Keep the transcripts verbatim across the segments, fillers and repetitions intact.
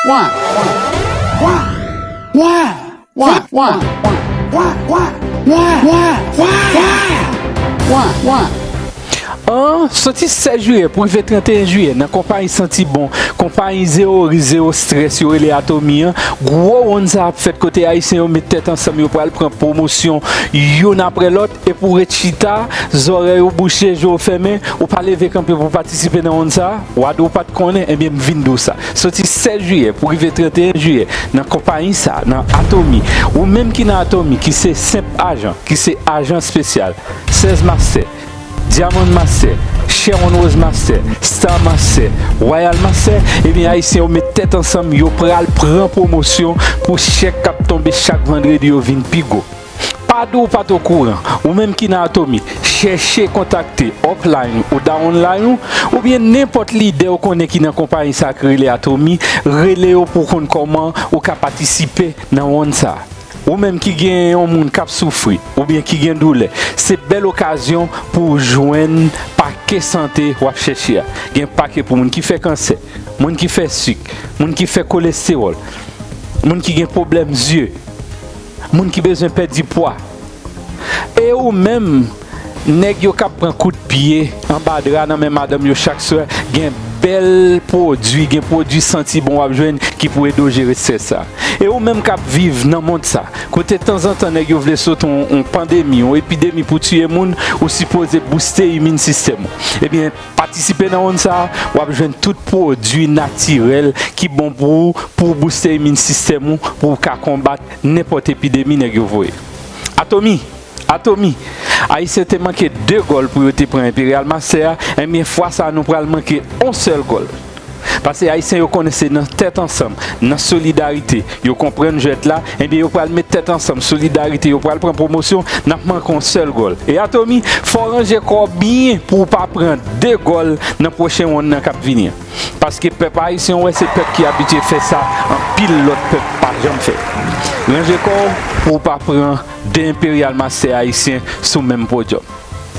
Wan! Wan! Wan! An, soti sèz jiyè pou rive trannteyen jiyè, nan konpayi Santi Bon, konpayi Zewo Ri, Zewo Strès yo rele Atomi an, gwo wonn sa ap fèt kote Ayisyen yo met tèt ansanm, yo pral pran pwomosyon youn apre lòt, e pou w ret chita, zòrèy ou bouche, je w fèmen, ou pa leve kanpe pou w patisipe nan wonn sa, w a di w pa t konnen, ebyen, m vin di w sa. Soti sèz jiyè pou rive trannteyen jiyè, nan konpayi sa, nan Atomi. Ou menm ki nan Atomi, ki se senp ajan, ki se ajan espesyal, sèz mastè, Diamond Master, Sherwin Rose Master, Star Master, Royal Master, ebyen, Ayisyen yo met tèt ansanm, yo pral pran pwomosyon pou chèk k ap tonbe chak vandredi yo vin pi gwo. Pa di w pa t okouran, ou menm ki nan Atomi, chèche kontakte upline ou downline ou, oubyen nenpòt lidè ou konnen ki nan konpayi sa ki rele Atomi, rele yo pou w konn kòman ou ka patisipe nan wonn sa. Ou menm ki gen yon moun k ap soufri, oubyen ki gen doulè, se bèl okazyon pou w jwenn pake sante w ap chèche a. Gen pake pou moun ki fè kansè, moun ki fè sik, moun ki fè kolestewòl, moun ki gen pwoblèm zye, moun ki bezwen pèdi pwa. E ou menm, nèg yo k ap pran kout pye anba dra nan men madanm yo chak swè, gen bèl pwodui, gen pwodui santi bon w ap jwenn ki pou ede w jere estrès sa. E ou menm k ap viv nan mond sa, kote tanzantan nèg yo vle sot yon, yon pandemi, yon epidemi pou tiye moun, ou sipoze booste imin sistèm ou. Ebyen, patisipe nan wonn sa, w ap jwenn tout pwodui natirèl ki bon pou ou, pou w booste imin sistèm ou, pou w ka konbat nenpòt epidemi nèg yo voye. Atomi! Atomi! Ayisyen te manke de gòl pou yo te pran Imperial Master a, enben fwa sa a nou pral manke on sèl gòl. Paske Ayisyen yo konnen se nan tèt ansanm, nan solidarite, yo konprann jwèt la, enben yo pral met tèt ansanm, solidarite, yo pral pran pwomosyon, n ap manke on sèl gòl. E Atomi, fò w ranje kò w byen pou w pa pran de gòl nan pwochen wonn nan k ap vini an. Paske pèp ayisyen, w wè, se pèp ki abitye fè sa anpil lòt pèp pa janm fè. Ranje kò w pou w pa pran de Imperial Master ayisyen sou menm podyòm.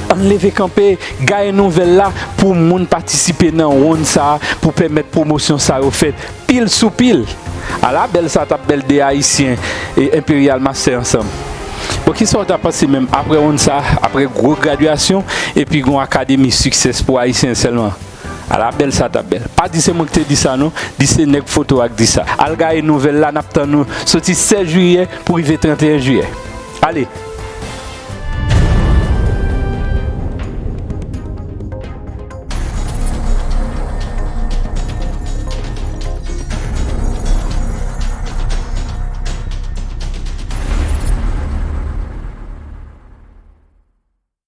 Ann leve kanpe, gaye nouvèl la pou moun patisipe nan wonn sa a pou pèmèt pwomosyon sa yo fèt pil sou pil. Ala bèl sa t ap bèl de Ayisyen e Imperial Master ansanm. Bon, kisa w ta panse menm apre wonn sa, apre gwo gradyasyon, epi gon akademi success pou Ayisyen sèlman? Ala bèl sa t ap bèl. Pa di se mwen ki te di sa non, di se nèg foto a k di sa. Al gaye nouvèl la, n ap tann ou soti sèz jiyè pou rive trannteyen jiyè. Ale,